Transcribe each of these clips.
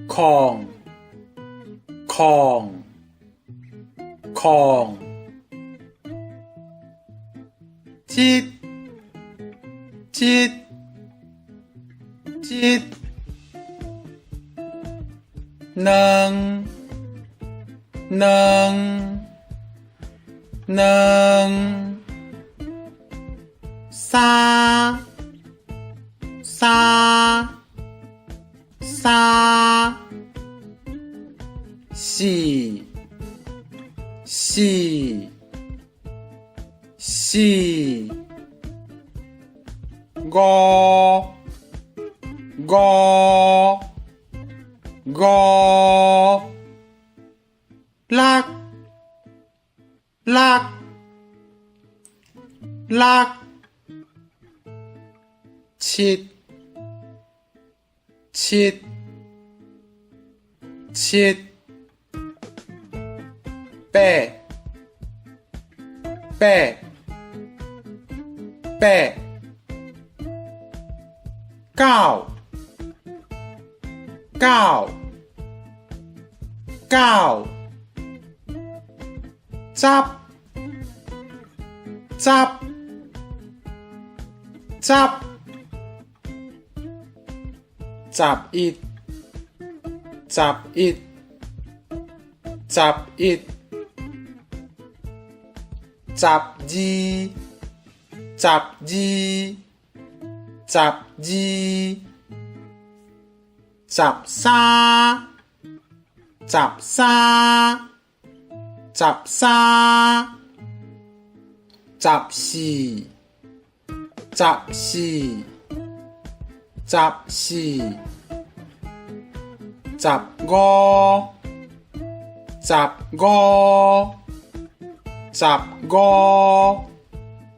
空，空，空，一，一，一，兩，兩，兩，三，三，三，四，四，四，五，五，五，六，六，六，七，七，七，八，八，八，九，九，九，十，十，十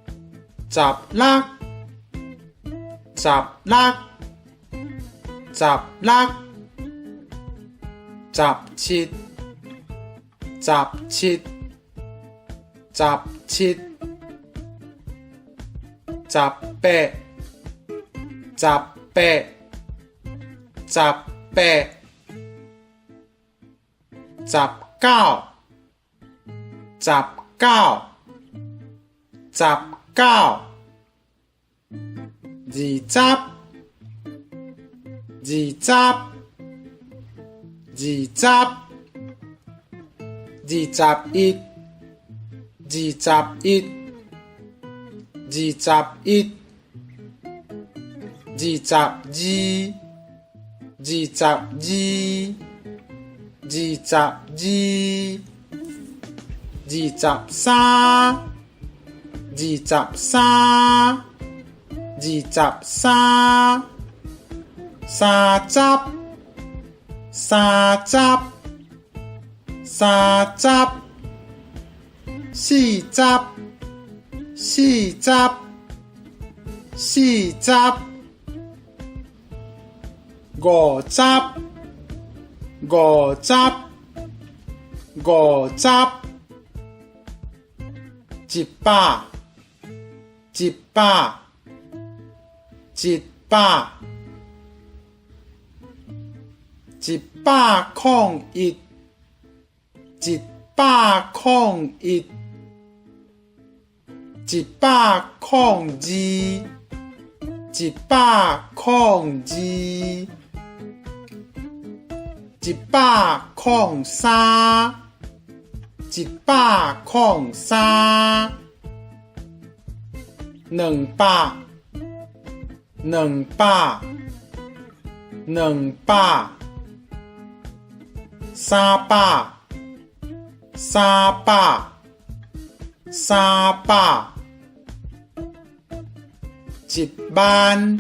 ，11，11，11，12，12，12，13，13，13，14，14，14，15，15，15，16，16，16，17，17，17，18，18，18，19，19，19，20，20，20，21，21，21，22，22，22，23，23，23，30，30，30，40，40，40，50，50，50，100，100，100，101，101，102，102，103，103，200，200，200，300，300，300，1萬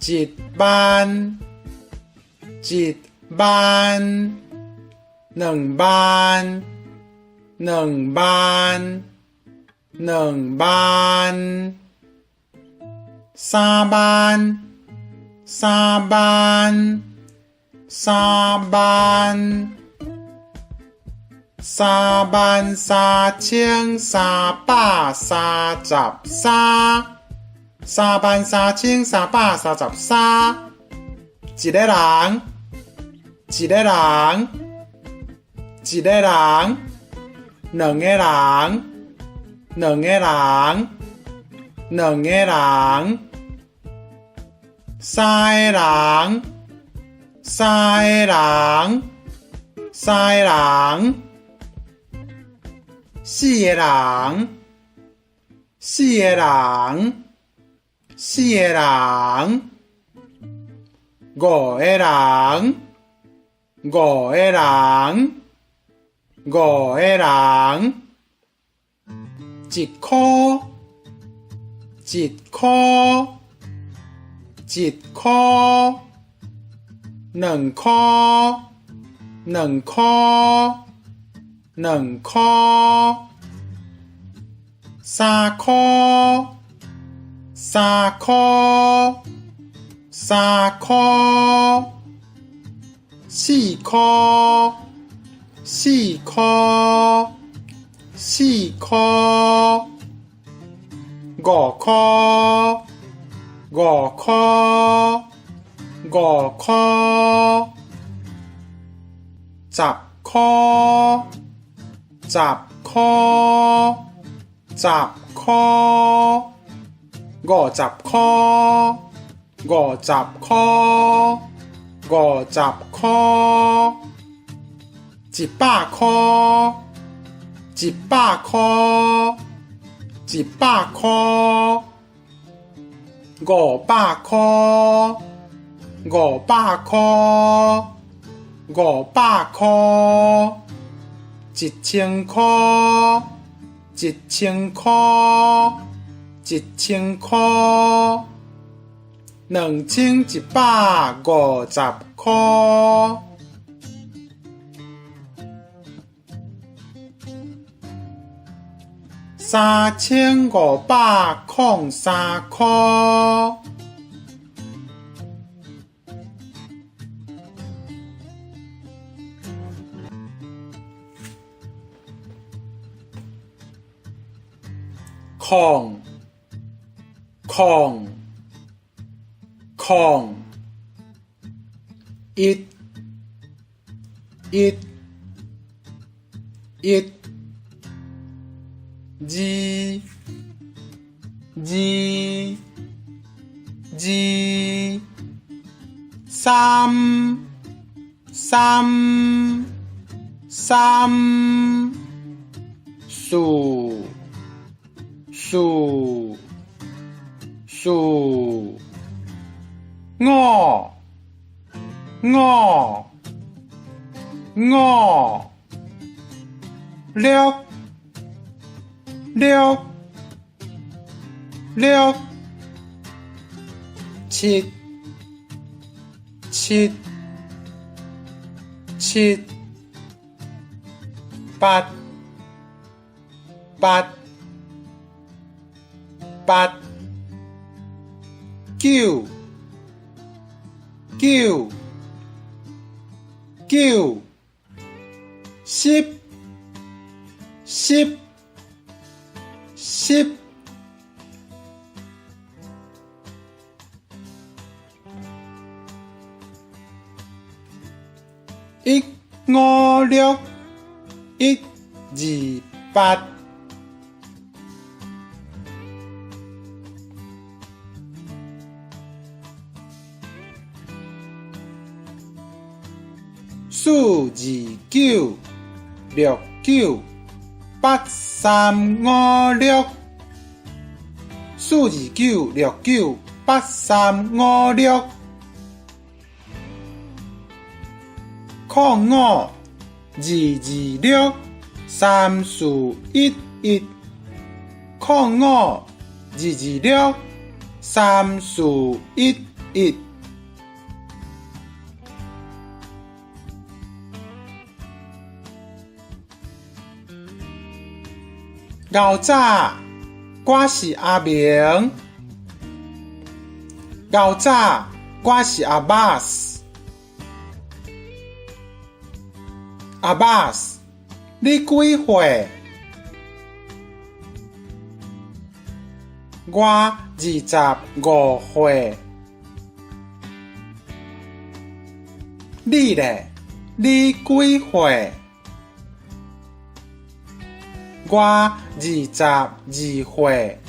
，1萬，1萬，2萬，2萬，2萬，3萬，3萬，3萬， 33,333，33,333，一个人，一个人，一个人，兩个人，兩個人，兩個人，三個人，三個人，三個人，四个人，四个人，四个人，五個人，五個人，五個人，一箍，一箍，一箍，兩箍，兩箍，兩箍，三箍，三箍，三箍，四箍，四箍，四箍，五箍，五箍，五箍，十箍，十箍，十箍，50箍，50箍，50箍，100箍，100箍，100箍，500箍，500箍，500箍，1000箍，1000箍，1000箍，2150箍。3503箍。空空空，一一一，二二二，三三三，四四四，五五五，六六六，七七七，八八八，九九九，十十十。一五六一二八，四二九六九八三五六，四二九六九八三五六，05-226-3411，05-226-3411。𠢕早，我是阿明。𠢕早，我是阿巴斯。阿巴斯，你幾歲？我25歲。你咧？你幾歲？我22歲。